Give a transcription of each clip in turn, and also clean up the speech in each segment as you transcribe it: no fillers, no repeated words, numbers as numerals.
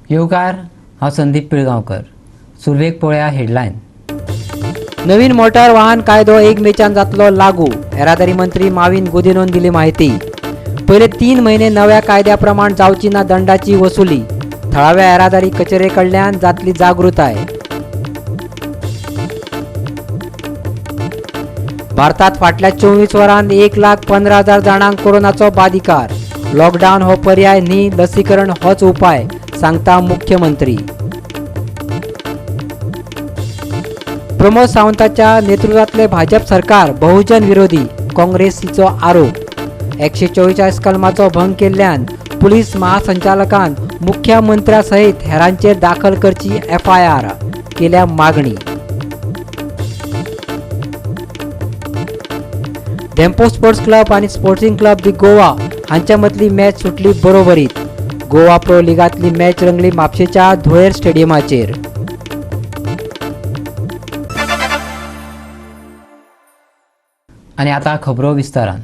येवकार, हांव संदीप पिळगांवकर. सुरवेक पळोवया हेडलायन. नवीन मोटार वाहन कायदो 1 मेच्यान जातलो लागू. येरादारी मंत्री माविन गुदिन्होन दिली माहिती. पयले 3 म्हयने नव्या कायद्या प्रमाण जावची ना दंडाची वसुली. थळाव्या येरादारी कचेरे कडल्यान जातली जागृताय. भारतात फाटल्या 24 वरांत 1,15,000 जाणांक कोरोनाचो बादिकार. लॉकडावन हो पर्याय न्ही, लसीकरण होच उपाय, सांगता मुख्यमंत्री. प्रमोद सावंताच्या नेतृत्वातले भाजप सरकार बहुजन विरोधी, काँग्रेसीचो आरोप. 144 कलमाचो भंग केल्ल्यान पुलीस महासंचालकान मुख्यमंत्र्या सहित हेरांचेर दाखल करची FIR, केल्या मागणी. धेंपो स्पोर्ट्स क्लब आनी स्पोर्टिंग क्लब दी गोवा हांच्या मदली मॅच सुटली बरोबरीत. गोवा प्रो लिगांतली मॅच रंगली म्हापशेच्या धुळेर स्टेडियमाचेर. आनी आतां खबरो विस्तारान.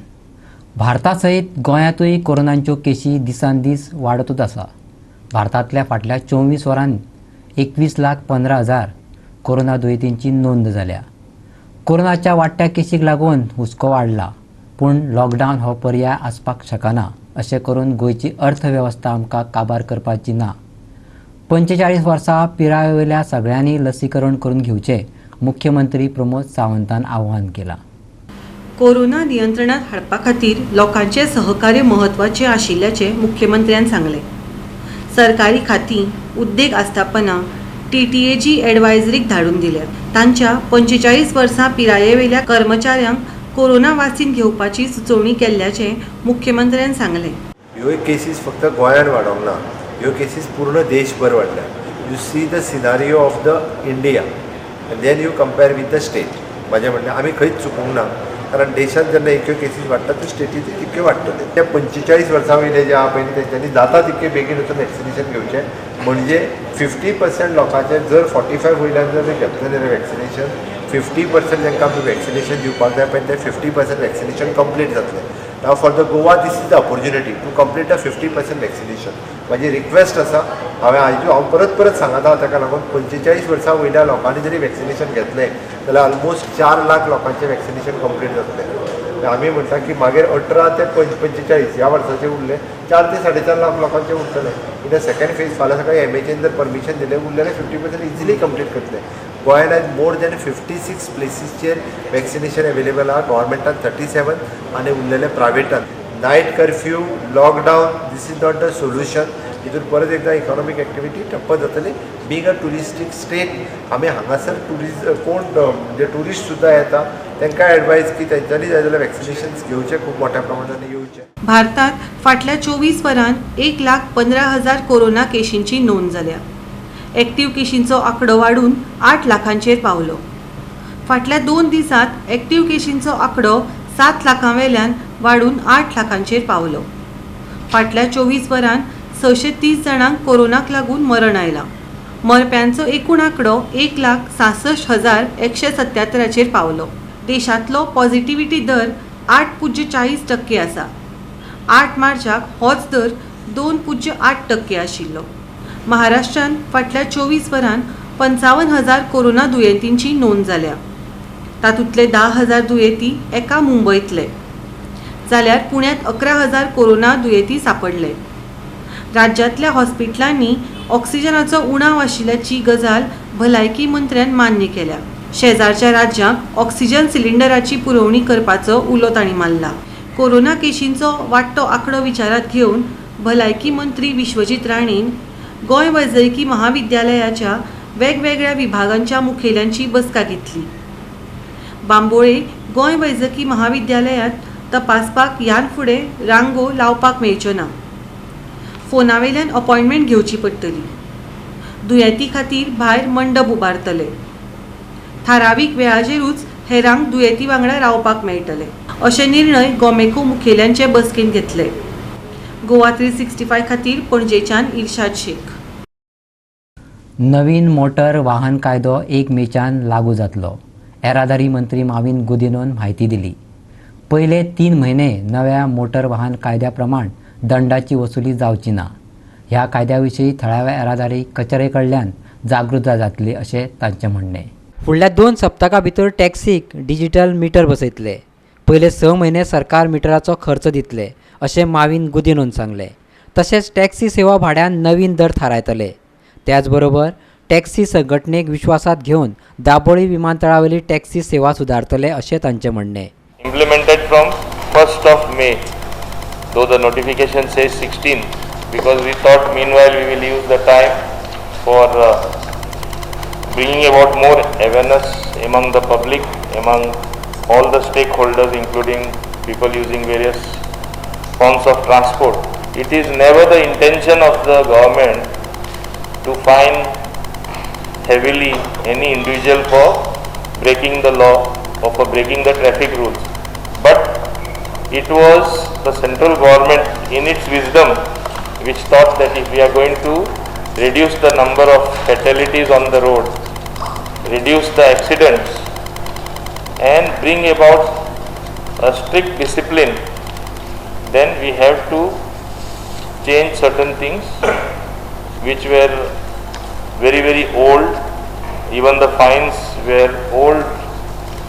भारता सयत गोंयांतूय कोरोनाच्यो केशी दिसान दीस वाडतूच आसा. भारतांतल्या फाटल्या 24 वरांत 21,15,000 कोरोना दुयेंतींची नोंद जाल्या. कोरोनाच्या वाडट्या केशीक लागून हुस्को वाडला, पूण लॉकडावन हो पर्याय आसपाक शकना. अशें करून गोंयची अर्थवेवस्था आमकां काबार करपाची ना. 45 वर्सां पिराये वयल्या सगळ्यांनी लसीकरण करून घेवचें, मुख्यमंत्री प्रमोद सावंतान आवाहन केलां. कोरोना नियंत्रणात हाडपा खातीर लोकांचें सहकार्य म्हत्वाचें आशिल्ल्याचें मुख्यमंत्र्यान सांगलें. सरकारी खातीं, उद्देग आस्थापनां TTAG एडवायजरीक धाडून दिल्या. तांच्या 45 वर्सां पिरायेवेल्या कर्मचाऱ्यांक कोरोना वासीन घेवपाची सुचोवणी केल्ल्याचें मुख्यमंत्र्यान सांगलें. ह्यो केसीस फक्त गोंयांत वाडोंक ना, ह्यो केसीस पूर्ण देशभर वाडल्या. You see the scenario of the India and then you compare with the state. म्हाजें म्हणणें आमी खंयच चुकूंक ना, कारण देशांत जेन्ना इतक्यो केसीस वाडटात त्यो स्टेटींत तितक्यो वाडटल्यो. ते 45 वर्सां वयले जे आहा पळय न्ही, तेंच्यांनी जाता तितके बेगीन वचून वॅक्सिनेशन घेवचें. म्हणजे 50% लोकांचें जर 45 वयल्यान जर घेतलें जाल्यार वॅक्सिनेशन 50% तांकां आमी वॅक्सिनेशन दिवपाक जाय पळय, तें 50% वॅक्सिनेशन कंप्लीट जातलें. Now for the Goa this is the opportunity to complete the 50% vaccination. म्हाजी रिक्वेस्ट आसा, हांवें आयजू हांव परत परत सांगता, ताका लागून 45 वर्सां वयल्या लोकांनी जरी वॅक्सिनेशन घेतलें जाल्यार ऑलमोस्ट 4 लाख लोकांचें वॅक्सिनेशन कंप्लीट जातलें. आमी म्हणटा की मागीर 18 ते 45 ह्या वर्साचे उरले 4 ते 4.5 लाख लोकांचे उरतले. इन the second phase फाल्यां सकाळी MHN जर परमिशन दिलें उरलेलें 50% इजिली कंप्लीट करतले. गोंयान आयज मोर दॅन 56 प्लेसीसचेर वॅक्सिनेशन अवेलेबल आहा. गव्हर्मेंटान 37 आनी उरलेले प्रायवेटान. Night curfew, lockdown this is not the solution. हितून परत एकदां इकॉनॉमीक एक्टिविटी ठप्प जातली. बींग अ ट्युरिस्टीक स्टेट आमी हांगासर ट्युरिस्ट कोण म्हणजे ट्युरिस्ट सुद्दां येता तांकां एडवायज की तेंच्यांनी जाय जाल्यार वॅक्सिनेशन घेवचें, खूब मोठ्या प्रमाणान येवचें. भारतांत फाटल्या 24 वरांत 1,15,000 कोरोना केशींची नोंद जाल्या. एक्टिव्ह केशींचो आंकडो वाडून 8 लाखांचेर पावलो. फाटल्या 2 दिसांत एक्टिव्ह केशींचो आंकडो 7 लाखां वेल्यान वाडून 8 लाखांचेर पावलो. फाटल्या 24 वरांत 630 जाणांक कोरोनाक लागून मरण आयलां. मरप्यांचो एकूण आंकडो 1,66,177 पावलो. देशांतलो पॉझिटिव्हिटी दर 8.40% आसा. 8 मार्चाक होच दर 2.8% आशिल्लो. महाराष्ट्रान फाटल्या 24 वरांत 55,000 कोरोना दुयेंतींची नोंद जाल्या. तातूंतले 10,000 दुयेंती एका मुंबयतले, जाल्यार पुण्यांत 11,000 कोरोना दुयेंती सांपडले. राज्यांतल्या हॉस्पिटलांनी ऑक्सिजनाचो उणाव आशिल्ल्याची गजाल भलायकी मंत्र्यान मान्य केल्या. शेजारच्या राज्यांक ऑक्सिजन सिलिंडराची पुरवणी करपाचो उलो तांणी मारला. कोरोना केशींचो वाडटो आंकडो विचारांत घेवन भलायकी मंत्री विश्वजीत राणेन गोंय वैजकी महाविद्यालयाच्या वेगवेगळ्या विभागांच्या मुखेल्यांची बसका घेतली. बांबोळे गोंय वैजकी महाविद्यालयांत तपासपाक ह्यान फुडें रांगो लावपाक मेळच्यो ना. फोनावेल्यान अपॉयंटमेंट घेवची पडटली. दुयेंती खातीर भायर मंडप उबारतले. थारावीक वेळाचेरूच हेरांक दुयेंती वांगडा रावपाक मेळटले, अशे निर्णय गोमेको मुखेल्यांचे बसकेंत घेतले. गोवा 365 खातीर पणजेच्यान इर्शाद शेख. नवीन मोटर वाहन कायदो 1 मेच्यान लागू जातलो, येरादारी मंत्री माविन गुदिन्होन म्हायती दिली. पयले 3 म्हयने नव्या मोटर वाहन कायद्या प्रमाण दंडाची वसुली जावची ना. ह्या कायद्या विशीं थळाव्या येरादारी कचेरे कडल्यान जागृताय जातली अशें तांचें म्हणणें. फुडल्या 2 सप्तकां भितर टॅक्सीक डिजिटल मिटर बसयतले. पयले 6 म्हयने सरकार मिटराचो खर्च दितले अशें माविन गुदिनोन सांगलें. तशेंच टॅक्सी सेवा भाड्यान नवीन दर थारायतले. त्याचबरोबर टॅक्सी संघटनेक विश्वासात घेवन दाबोळी विमानतळावेली टॅक्सी सेवा सुदारतले अशें तांचें म्हणणें. Implemented from 1st of May, though the notification says 16, because we thought meanwhile we will use the time for bringing about more awareness among the public, among all the stakeholders, including people using various forms of transport. It is never the intention of the government to fine heavily any individual for breaking the law or for breaking the traffic rules. But it was the central government in its wisdom which thought that if we are going to reduce the number of fatalities on the road, reduce the accidents and bring about a strict discipline, then we have to change certain things which were very, very old. Even the fines were old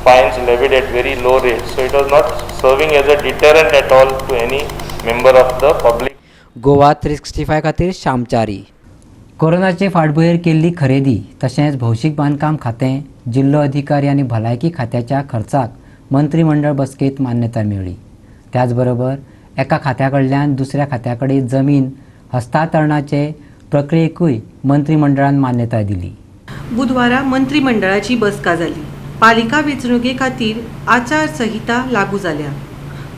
fines levied at very low rates. So it was not serving as a deterrent at all to any member of the public. Goa 365 खातीर श्यामचारी. कोरोनाचे फाटभुंयेर केल्ली खरेदी तशेंच भौशीक बांदकाम खातें, जिल्लो अधिकारी आनी भलायकी खात्याच्या खर्चाक मंत्रीमंडळ बसकेंत मान्यताय मेळ्ळी. त्याचबरोबर एका खात्या कडल्यान दुसऱ्या खात्या कडेन जमीन हस्तांतरणाचे प्रक्रियेकूय मंत्रीमंडळान मान्यताय दिली. बुधवारा मंत्रीमंडळाची बसका जाली. पालिका वेंचणुके खातीर आचारसंहिता लागू जाल्या.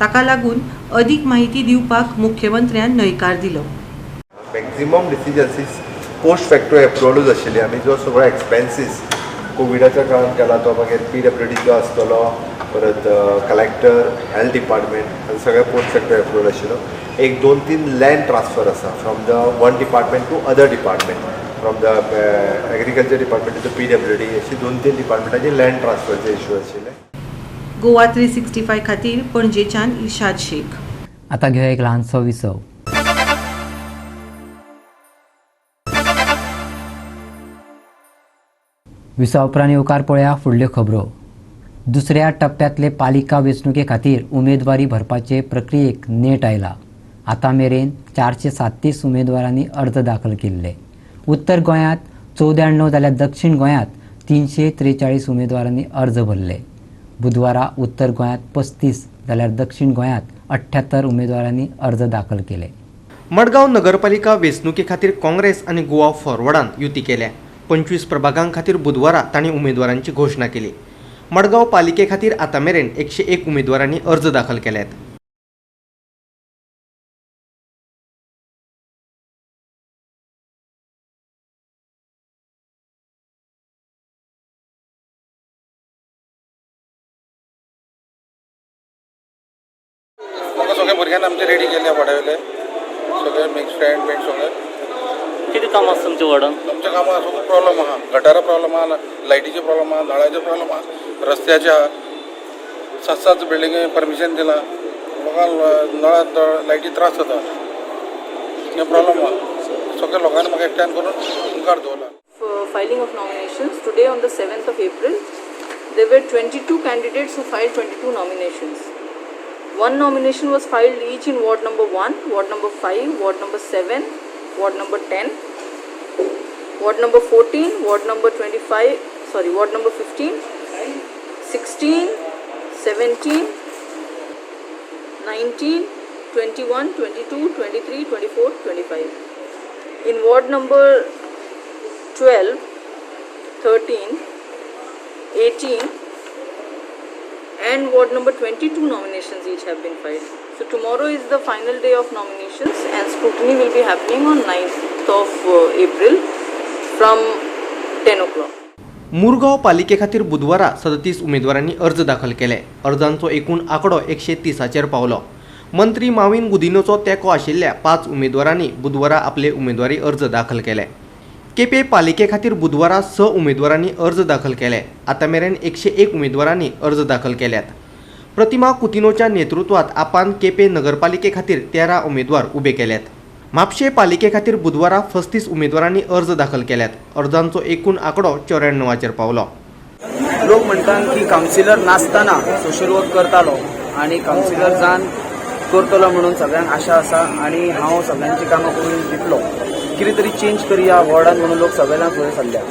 ताका लागून अदीक माहिती दिवपाक मुख्यमंत्र्यान न्हयकार दिलो. Maximum decisions is post facto एप्रुवलूच आशिल्ली. आमी जो सगळो एक्सपेन्सीस कोविडाच्या काळान केला तो मागीर PWD जो आसतलो, परत कलेक्टर, हेल्थ डिपार्टमेंट आनी सगळे पोस्ट फॅक्टो एप्रुवल आशिल्लो. 1, 2, 3 लँड ट्रान्सफर आसा from the one department to other department, from the agriculture department to the PWD, अशी 2, 3 डिपार्टमेंटाचे लँड ट्रान्सफरचे इशू आशिल्ले. गोवा 365 खातीर पणजेच्यान इर्शाद शेख. आतां घेवया एक ल्हानसो विसव. विसवा उपरांत येवकार पळया फुडल्यो खबरो. दुसऱ्या टप्प्यांतले पालिका वेंचणुके खातीर उमेदवारी भरपाचे प्रक्रियेक नेट आयला. आतां मेरेन 437 उमेदवारांनी अर्ज दाखल केल्ले. उत्तर गोंयांत 94 जाल्यार दक्षिण गोंयांत 343 उमेदवारांनी अर्ज भरले. बुधवारा उत्तर गोंयांत 35 जाल्यार दक्षिण गोंयांत 78 उमेदवारांनी अर्ज दाखल केले. मडगांव नगरपालिका वेंचणुके खातीर काँग्रेस आनी गोवा फॉरवर्डान युती केल्या. 25 प्रभागां खातीर बुधवारा तांणी उमेदवारांची घोशणा केली. मडगांव पालिके खातीर आतां मेरेन 101 उमेदवारांनी अर्ज दाखल केल्यात. म्हाका सगळे भुरग्यांनी आमचे रेडी केल्ले वाड्यावयले सगळे मिक्स फ्रेंड बीन सगळे. कितें काम आसा तुमच्या वॉर्डान? आमच्या कामां सगळो प्रॉब्लम आहा, गटारा प्रॉब्लम आहा, लायटीचे प्रॉब्लम आहा, नळाचे प्रॉब्लम आहा, रस्त्याचे आहा. 7-7 बिल्डिंगे परमिशन दिलां, लोकांक नळा लायटी त्रास जाता, हे प्रॉब्लम आहा. सगळे लोकांनी म्हाका एकठांय करून मुखार दवरला. For filing of nominations today on the 7th of April, there were 22 candidates who filed 22 nominations. One nomination was filed each in ward number 1, ward number 5, ward number 7, ward number 10, ward number 14, ward number 25, sorry, ward number 15, 16, 17, 19, 21, 22, 23, 24, 25. In ward number 12, 13, 18 and ward number 22 nominations each have been filed. So tomorrow is the final day of nominations and scrutiny will be happening on 9th of April from 10 o'clock. Murgaon पालिके खातीर बुधवारा 37 उमेदवारांनी अर्ज दाखल केले. अर्जांचो एकूण आंकडो 130चेर पावलो. मंत्री माविन गुदिनोचो तेंको आशिल्ल्या 5 उमेदवारांनी बुधवारा आपले उमेदवारी अर्ज दाखल केले. केपें पालिके खातीर बुधवारा 6 उमेदवारांनी अर्ज दाखल केले. आतां मेरेन 101 उमेदवारांनी अर्ज दाखल केल्यात. प्रतिमा कुतिनोच्या नेतृत्वात आपान केपें नगरपालिके खातीर 13 उमेदवार उबे केल्यात. म्हापशें पालिके खातीर बुधवारा 35 उमेदवारांनी अर्ज दाखल केल्यात. अर्जांचो एकूण आंकडो 94 पावलो. लोक म्हणटात की कावन्सिलर नासतना सोशल वर्क करतालो आनी कावन्सिलर जावन करतलो म्हणून सगळ्यांक आशा आसा आनी हांव सगळ्यांची कामां करून दितलो. कितें तरी चेंज करया वॉर्डान म्हणून लोक सगळ्यांक फुडें सरल्या.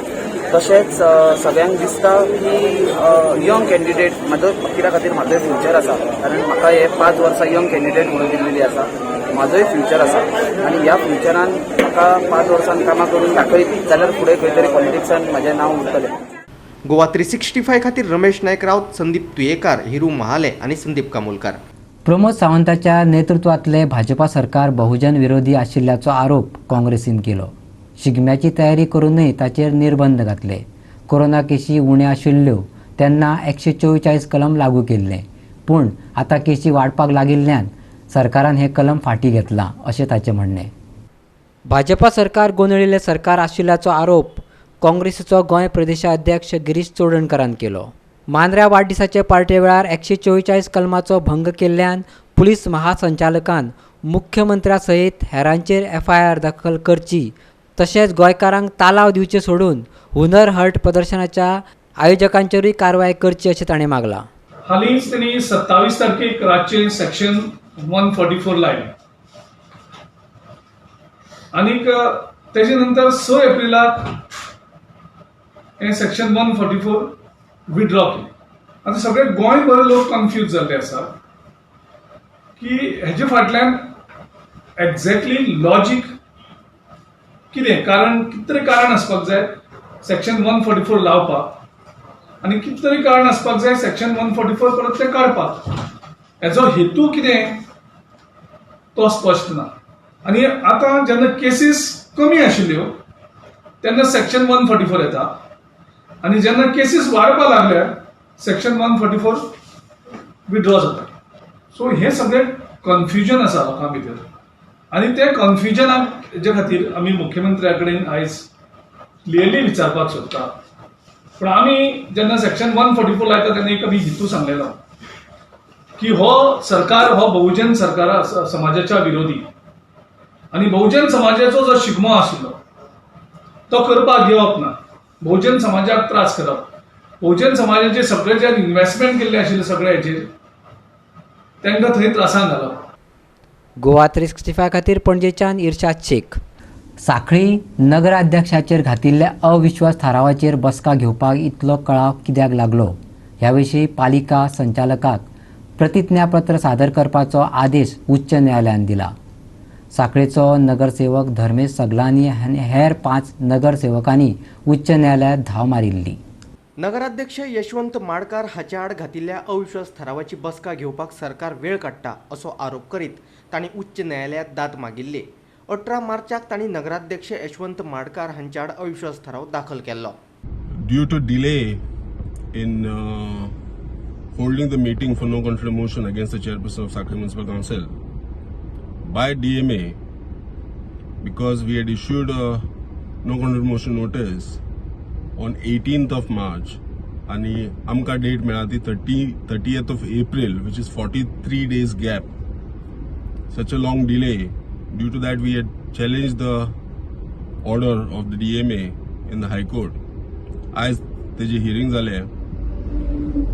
तशेंच सगळ्यांक दिसता की यंग कॅन्डिडेट म्हाजो कित्या खातीर म्हाजोय फ्युचर आसा, कारण म्हाका हे 5 वर्सां यंग कॅन्डिडेट म्हणून दिल्लेली आसा, म्हाजोय फ्युचर आसा आनी ह्या फ्युचरान म्हाका 5 वर्सां कामां करून दाखयत जाल्यार फुडें खंय तरी पॉलिटिक्सान म्हाजें नांव उरतलें. गोवा 365 खातीर रमेश नायक रावत, संदीप तुयेकार, हिरू महाले आनी संदीप कामोलकार. प्रमोद सावंताच्या नेतृत्वांतले भाजपा सरकार बहुजन विरोधी आशिल्ल्याचो आरोप काँग्रेसीन केलो. शिगम्याची तयारी करूनय ताचेर निर्बंध घातले. कोरोना केशी उणे आशिल्ल्यो तेन्ना 144 कलम लागू केल्लें, पूण आतां केशी वाडपाक लागिल्ल्यान सरकारान हें कलम फाटीं घेतलां अशें ताचें म्हणणें. भाजपा सरकार गोंदळिल्लें सरकार आशिल्ल्याचो आरोप काँग्रेसीचो गोंय प्रदेशाध्यक्ष गिरीश चोडणकारान केलो. मांद्र्या वाडदिसाचे पार्टे वेळार 144 कलमाचो भंग केल्ल्यान पुलीस महासंचालकान मुख्यमंत्र्या सयत हेरांचेर एफआयआर दाखल करची, तशेंच गोंयकारांक तालाव दिवचे सोडून हुनर हट प्रदर्शनाच्या आयोजकांचेरूय कारवाय करची अशें ताणें मागलां. हालींच तेणी 27 तारखेक रातचें सेक्शन 144 लायलें आनीक तेजे नंतर 6 एप्रिलाक हें सेक्शन 144 विड्रॉ केलें. आतां सगळे गोंयभर लोक कन्फ्यूज जाल्ले आसा की हेजे फाटल्यान एक्झॅक्टली लॉजीक कितें, कारण कितें तरी कारण आसपाक जाय सेक्शन 144 लावपाक आनी कितें तरी कारण आसपाक जाय सेक्शन 144 परत तें काडपाक. हेजो हेतू कितें तो स्पश्ट ना. आनी आतां जेन्ना केसीस कमी आशिल्ल्यो तेन्ना सेक्शन 144 येता आनी जेन्ना केसीस वाडपाक लागल्या सेक्शन 144 विड्रॉ जाता. सो हें सगळें कन्फ्युजन आसा लोकां भितर आनी तें कन्फ्युजनाच्या खातीर आमी मुख्यमंत्र्या कडेन आयज क्लियरली विचारपाक सोदता. पूण आमी जेन्ना सेक्शन 144 लायता तेन्ना एक आमी हेतू सांगलेलो की हो सरकार हो बहुजन सरकार समाजाच्या विरोधी आनी बहुजन समाजाचो जो शिगमो आशिल्लो तो करपाक घेवप ना, बहुजन समाजाक त्रास करप, बहुजन समाजाचे सगळे जे इन्वेस्टमेंट केल्ले आशिल्ले सगळे हेचेर तांकां थंय त्रासान घालप. गोवा 365 खातीर पणजेच्यान इर्शाद शेख. सांखळी नगराध्यक्षाचेर घातिल्ल्या अविश्वास थारावाचेर बसका घेवपाक इतलो कळाव कित्याक लागलो ह्या विशीं पालिका संचालकाक प्रतिज्ञापत्र सादर करपाचो आदेश उच्च न्यायालयान दिला. सांखळेचो नगरसेवक धर्मेश सगलानी आनी हेर 5 नगरसेवकांनी उच्च न्यायालयात धांव मारिल्ली. नगराध्यक्ष यशवंत माडकार हाच्या आड घातिल्ल्या अविश्वास थारावाची बसका घेवपाक सरकार वेळ काडटा असो आरोप करीत तांणी उच्च न्यायालयांत दाद मागिल्ली. 18 मार्चाक तांणी नगराध्यक्ष यशवंत माडकार हांच्या आड अविश्वास थाराव दाखल केल्लो. Due to delay in holding the meeting for no confidence motion against the chairperson of Sanquelim Municipal Council by DMA, because we had issued a no confidence motion notice on 18th of March and amka date mela ती 30th of April, which is 43 days gap. Such a long delay. Due to that, we had challenged the order of the DMA in the High Court. As the hearings are,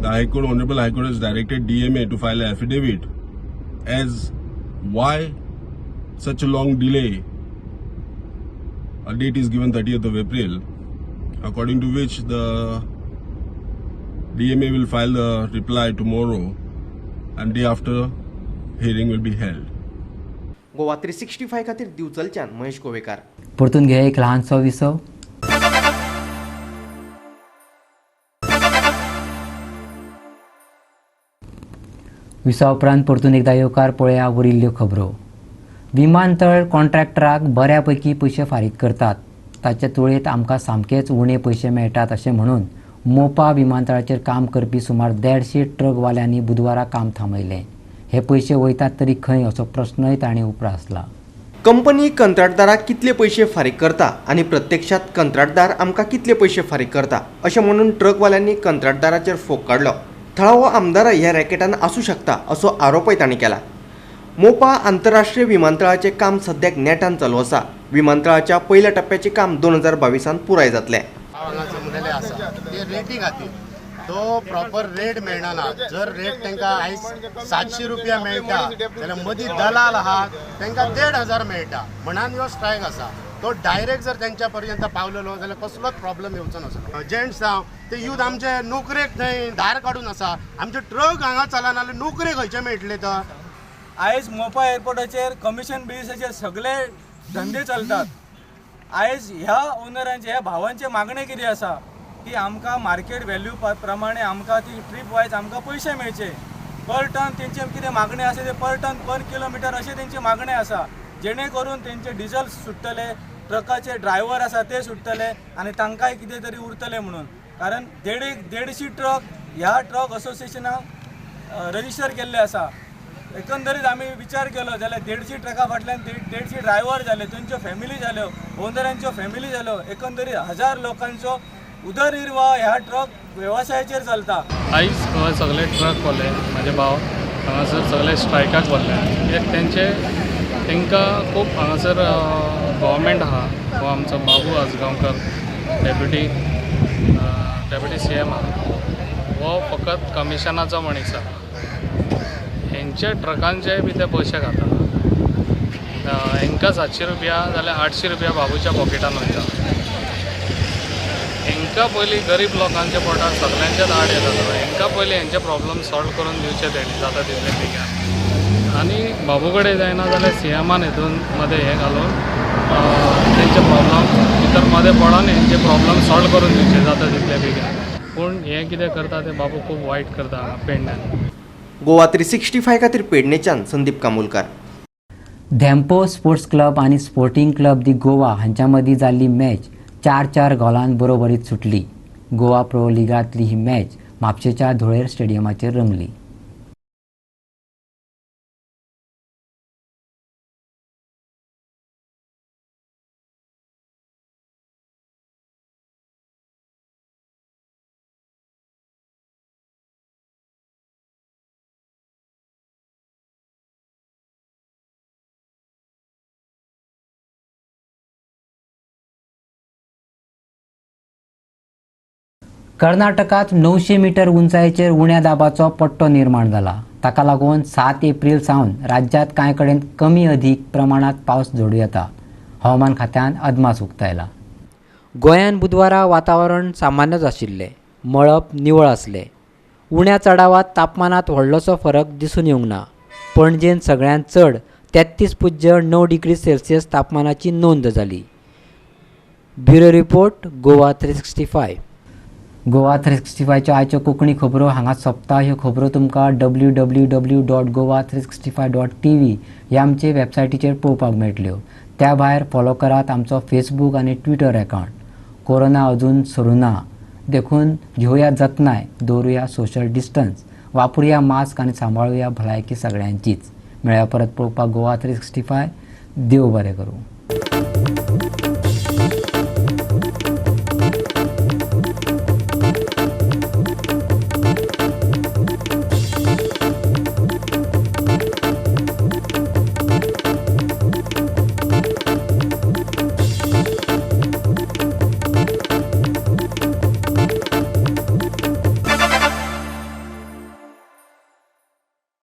the High Court, Honorable High Court has directed DMA to file an affidavit as why such a long delay. A date is given 30th of April, according to which the DMA will file the reply tomorrow and day after hearing will be held. Goa 365 खातीर दिवचलच्यान महेश गोवेकार. परतून घे एक ल्हानसो विसव. विसवा उपरांत परतून एकदा येवकार पळया वरिल्ल्यो खबरो. विमानतळ कॉन्ट्रॅक्टराक बऱ्यापैकी पयशे फारीक करतात, ताचे तुळेंत आमकां सामकेच उणे पयशे मेळटात अशें म्हणून मोपा विमानतळाचेर काम करपी सुमार 150 ट्रकवाल्यांनी बुधवारा काम थांबयलें. हे पयशे वयतात तरी खंय असो प्रश्नय तांणी उप्रासला. कंपनी कंत्राटदाराक कितले पयशे फारीक करता आनी प्रत्यक्षात कंत्राटदार आमकां कितले पयशे फारीक करता अशें म्हणून ट्रकवाल्यांनी कंत्राटदाराचेर फोग काडलो. थळावो आमदार ह्या रॅकेटान आसूं शकता असो आरोपय तांणी केला. मोपा आंतरराष्ट्रीय विमानतळाचें काम सद्याक नेटान चालू आसा. विमानतळाच्या पयल्या टप्प्याचें काम 2022 पुराय जातलें. हांगा जमलेले आसा ते रेटी खातीर तो प्रॉपर रेट मेळना. जर रेट तांकां आयज 700 रुपया मेळटा जाल्यार मदीं दलाल आहा तांकां 1500 मेळटा म्हणान ह्यो स्ट्रायक आसा. तो डायरेक्ट जर तेंच्या पर्यंत पावलेलो जाल्यार कसलोच प्रॉब्लम येवचो नासलो. जेंट्स जावं ते यूथ आमचे नोकरेक थंय धार काडून आसा. आमचे ट्रक हांगा चलना जाल्यार नोकरे खंयचे मेळटले? तर आयज मोपा एअरपोर्टाचेर कमिशन बेजीसाचेर सगळे धंदे चलतात. आयज ह्या ओनरांचे ह्या भावांचे मागणें कितें आसा की आमकां मार्केट व्हॅल्यू प्रमाणे आमकां ती ट्रीप वायज आमकां पयशे मेळचे. पर टन तेंचे कितें मागणें आसा ते पर टन पर किलोमिटर अशें तेंचे मागणें आसा, जेणे करून तेंचे डिजल सुट्टले, ट्रकाचे ड्रायव्हर आसा ते सुट्टले आनी तांकांय कितें तरी उरतलें म्हणून. कारण 150 ट्रक ह्या ट्रक असोसिएशनाक रजिस्टर केल्ले आसा. एकंदरीत आमी विचार केलो जाल्यार 150 ट्रका फाटल्यान 150 ड्रायव्हर जाले, तेंच्यो फॅमिली जाल्यो, ओनरांच्यो फॅमिली जाल्यो, एकंदरीत 1000 लोकांचो उदरनिर्वाह ह्या ट्रक वेवसायाचेर चलता. आयज हांगा सगळे ट्रक वाले म्हाजे भाव हांगासर सगळे स्ट्रायकाक बसले कित्याक तेंचे तांकां खूब हांगासर गव्हर्मेंट आहा हो आमचो बाबू आजगांवकर डेप्युटी CM आहा, हो फकत कमिशनाचो मनीस आहा. हेंचे ट्रकांचे बी ते पयशे खाता. हेंकां 700 रुपया जाल्यार 800 रुपया बाबूच्या पॉकेटान वयता. हेंकां पयलीं गरीब लोकांच्या पोटार सगल्यांच्याच आड येता. हेंकां पयलीं हेंचे प्रॉब्लम सॉल्व करून दिवचे तेणी जाता तितले बेगीन. आनी बाबू कडेन जायना जाल्यार CMान हितून मदें हें घालून तेंचे प्रॉब्लम भितर मदें पडोन हेंचे प्रॉब्लम सॉल्व करून दिवचे जाता तितले बेगीन. पूण हें कितें करता तें बाबू खूब वायट करता हांगा पेडण्यान. गोवा 365 खातीर पेडणेच्यान संदीप कामुलकार. धेंपो स्पोर्ट्स क्लब आनी स्पोर्टिंग क्लब दी गोवा हांच्या मदीं जाल्ली मॅच 4-4 गोलान बरोबरीत सुटली. गोवा प्रो लिगांतली ही मॅच म्हापशेच्या धुळेर स्टेडियमाचेर रंगली. कर्नाटकात 900 मीटर उंचायेचेर उण्या दाबाचो पट्टो निर्माण जाला. ताका लागून 7 एप्रिल सावन राज्यांत कांय कडेन कमी अधीक प्रमाणांत पावस झडूं येता. हवामान खात्यान अदमास उक्तायला. गोंयांत बुधवारा वातावरण सामान्यच आशिल्लें. मळब निवळ आसलें. उण्या चडावात तापमानांत व्हडलोसो फरक दिसून येवंक ना. पणजेंत सगळ्यांत चड 33.9 डिग्री सेल्सियस तापमानाची नोंद जाली. Bureau report, Goa 365. Goa 365च्यो आयच्यो कोंकणी खबरो हांगा सोंपता. ह्यो खबरो तुमकां www.goa365.tv ह्या आमचे वेबसायटीचेर पळोवपाक मेळटल्यो. त्या भायर फॉलो करात आमचो फेसबूक आनी ट्विटर अकावंट. कोरोना अजून सरूं ना, देखून घेवया जतनाय, दवरुया सोशल डिस्टन्स, वापरुया मास्क आनी सांबाळुया भलायकी सगळ्यांचीच. मेळया परत पळोवपाक गोवा 365. देव बरें करूं.